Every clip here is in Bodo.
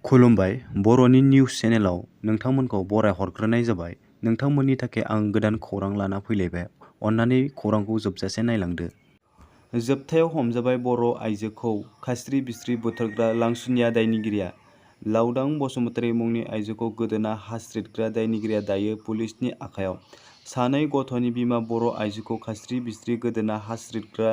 खुलुमबाय बर'नि निउस चेनेलाव नोंथांमोनखौ बराय हरग्रोनाय जाबाय। नोंथांमोननि थाखाय आं गोदान खौरां लाना फैलायबाय। अन्नानै खौरांखौ जोबजासे नायलांदो। जोबथायाव हमजाबाय बर' आइजोखौ खास्रि बिस्रि बुथारग्रा लांसुनिया दायनिगिरिया। लाउदां बसुमतारी मुंनि आइजोखौ गोदोना हास्रिदग्रा दायनिगिरिया दायो पुलिसनि आखायाव। सानै गथ'नि बिमा बर' आइजोखौ खास्रि बिस्रि गोदोना हास्रिदग्रा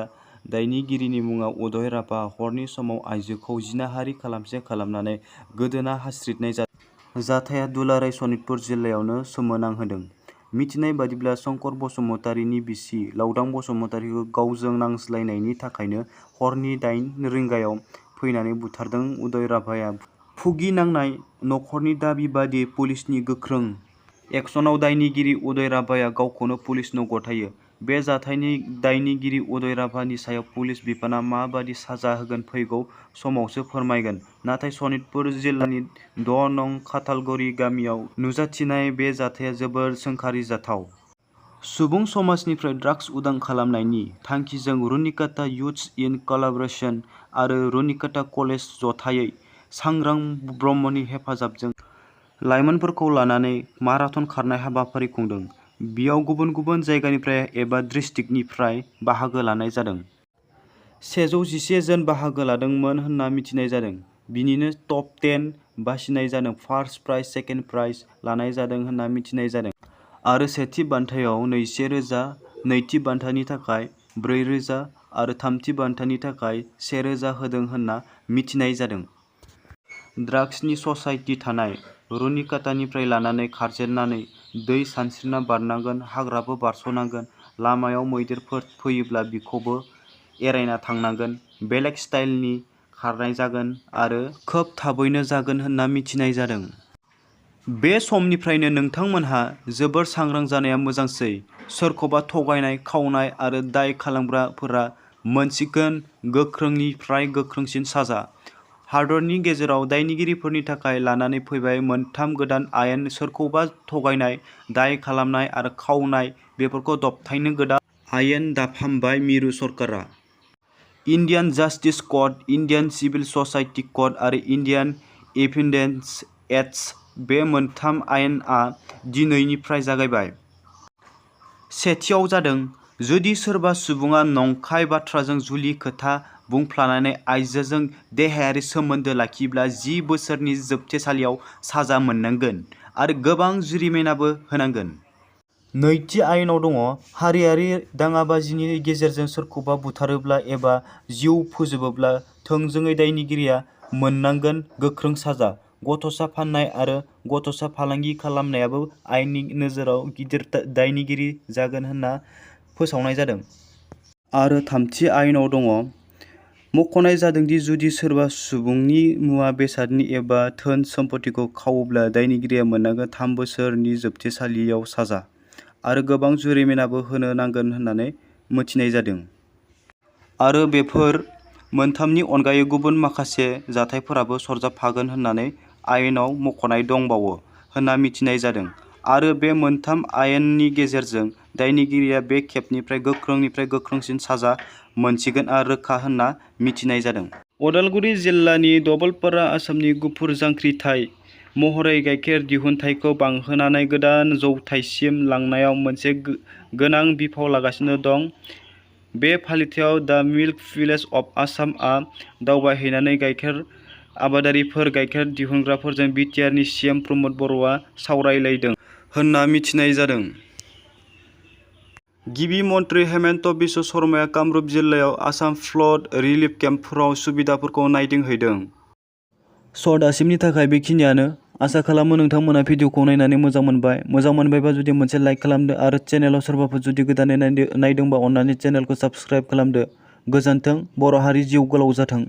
दायनिगिरिनि मुङा उदय राभा हरनि समाव आइजोखौ जिनाहारि खालामसे खालामनानै गोदोना हास्रिदनाय जादों। जाथाया दुलाराय सनितपुर जिल्लायावनो सोमोनांहोदों। मिथिनाय बादिब्ला शंकर बसुमतारीनि बिसि लाउदां बसुमतारीखौ गावजों नांज्लायनायनि थाखायनो हरनि 8 रिंगायाव फैनानै बुथारदों उदय राभाया। भुगिनांनाय नखरनि दाबि बादियै पुलिसनि गोख्रों एक्सनआव दायनिगिरि उदय राभाया गावखौनो पुलिसनो गथायो। बे जाथायनि दायनिगिरि उदय राभानि सायाव पुलिस बिफाना माबादि साजा होगोन फैगौ समावसो फोरमायगोन। नाथाय सनितपुर जिल्लानि 6 नं खाथालगुरि गामियाव नुजाथिनाय बे जाथाया जोबोर सोंखारिजाथाव। सुबुं समाजनिफ्राय ड्राग्स उदां खालामनायनि थांखिजों रुनिकाटा युथ्स इन कलाबरेशन आरो रुनिकाटा कलेज जथायै सांग्रां ब्रह्मनि हेफाजाबजों लाइमोनफोरखौ लानानै माराथन खारनाय हाबाफारि खुंदों। बेयाव गुबुन गुबुन जायगानिफ्राय एबा डिस्ट्रिक्टनिफ्राय बाहागो लानाय जादों। 111 जन बाहागो लादोंमोन होनना मिथिनाय जादों। बिनिनो टप 10 बासिनाय जादों। फार्स्ट प्राइज सेकेन्ड प्राइज लानाय जादों होनना मिथिनाय जादों। आरो सेथि बान्थायाव 200,000, नैथि बान्थानि थाखाय 4,000 आरो थामथि बान्थानि थाखाय 1,000 होदों होनना मिथिनाय जादों। ड्राग्सनि ससाइटि थानाय रुनिकाटानिफ्राय लानानै खारजेननानै दै सानस्रिना बारनांगोन, हाग्राबो बारस'नांगोन, लामायाव मैदेरफोर फैयोब्ला बिखौबो एरायना थांनांगोन, बेलेग स्टाइलनि खारनाय जागोन आरो खोब थाबैनो जागोन होनना मिथिनाय जादों। बे समनिफ्रायनो नोंथांमोनहा जोबोर सांग्रां जानाया मोजांसै। सोरखौबा थगायनाय, खावनाय आरो दाय खालामग्राफोरा मोनसिगोन गोख्रोंनिफ्राय गोख्रोंसिन साजा। हादरनि गेजेराव दायनिगिरिफोरनि थाखाय लानानै फैबाय मोनथाम गोदान आयेन सोरखौबा थगायनाय, दाय खालामनाय आरो खावनाय बेफोरखौ दबथायनो गोदान आयेन दाफामबाय मिरु सरकारा। Indian justice code, Indian civil society code आरो इन्डियान एभिडेन्स एक्ट बे मोनथाम आयेनआ दिनैनिफ्राय जागायबाय। सेथियाव जादों जुदि सोरबा सुबुङा नंखाय बाथ्राजों जुलि खोथा बुंफ्लानानै आइजोजों देहायारि सोमोन्दो लाखियोब्ला 10 बोसोरनि जोबथेसालियाव साजा मोननांगोन आरो गोबां जुरिमानाबो होनांगोन। नैथि आयेनाव दङ हारियारि दाङाबाजिनि गेजेरजों सोरखौबा बुथारोब्ला एबा जिउ फोजोबोब्ला थोंजोङै दायनिगिरिया मोननांगोन गोख्रों साजा। गथ'सा फाननाय आरो गथ'सा फालांगि खालामनायाबो आयेननि नोजोराव गिदिर दायनिगिरि जागोन होनना फोसावनाय जादों। आरो थामथि आयेनाव दङ मख'नाय जादोंदि जुदि सोरबा सुबुंनि मुवा बेसादनि एबा धोन सम्फथिखौ खावोब्ला दायनिगिरिया मोननांगोन 3 बोसोरनि जोबथेसालियाव साजा आरो गोबां जुरिमानाबो होनो नांगोन होननानै मिथिनाय जादों। आरो बेफोर मोनथामनि अनगायै गुबुन माखासे जाथायफोराबो सरजाबफागोन होननानै आयेनाव मख'नाय दंबावो होनना मिथिनाय जादों। आरो बे मोनथाम आयेननि गेजेरजों दायनिगिरिया बे खेबनिफ्राय गोख्रोंनिफ्राय गोख्रोंसिन साजा मोनसिगोनआ रोखा होनना मिथिनाय जादों। उदालगुरि जिल्लानि दबलपारा आसामनि गुफुर जांख्रिथाय महरै गाइखेर दिहुनथायखौ बांहोनानै गोदान जौथायसिम लांनायाव मोनसे गोनां बिफाव लागासिनो दं। बे फालिथायाव दा मिल्क भिलेज अफ आसामआ दावबायहैनानै गाइखेर आबादारिफोर, गाइखेर दिहुनग्राफोरजों बिटिआरनि सिएम प्रमद बर'आ सावरायलायदों होनना मिथिनाय जादों। गिबि मन्त्रि हेमन्त बिश्व शर्माया कामरुप जिल्लायाव आसाम फ्लड रिलिफ केम्पफोराव सुबिदाफोरखौ नायदिंहैदों। दासिमनि थाखाय बेखिनियानो। आसा खालामो नोंथांमोना भिडिअखौ नायनानै मोजां मोनबाय। मोजां मोनबायबा जुदि मोनसे लाइक खालामदो आरो चेनेलाव सोरबाफोर जुदि गोदानै नायदोंबा अन्नानै चेनेलखौ साबस्क्राइब खालामदो। गोजोन्थों। बर' हारि जिउ गोलाव जाथों।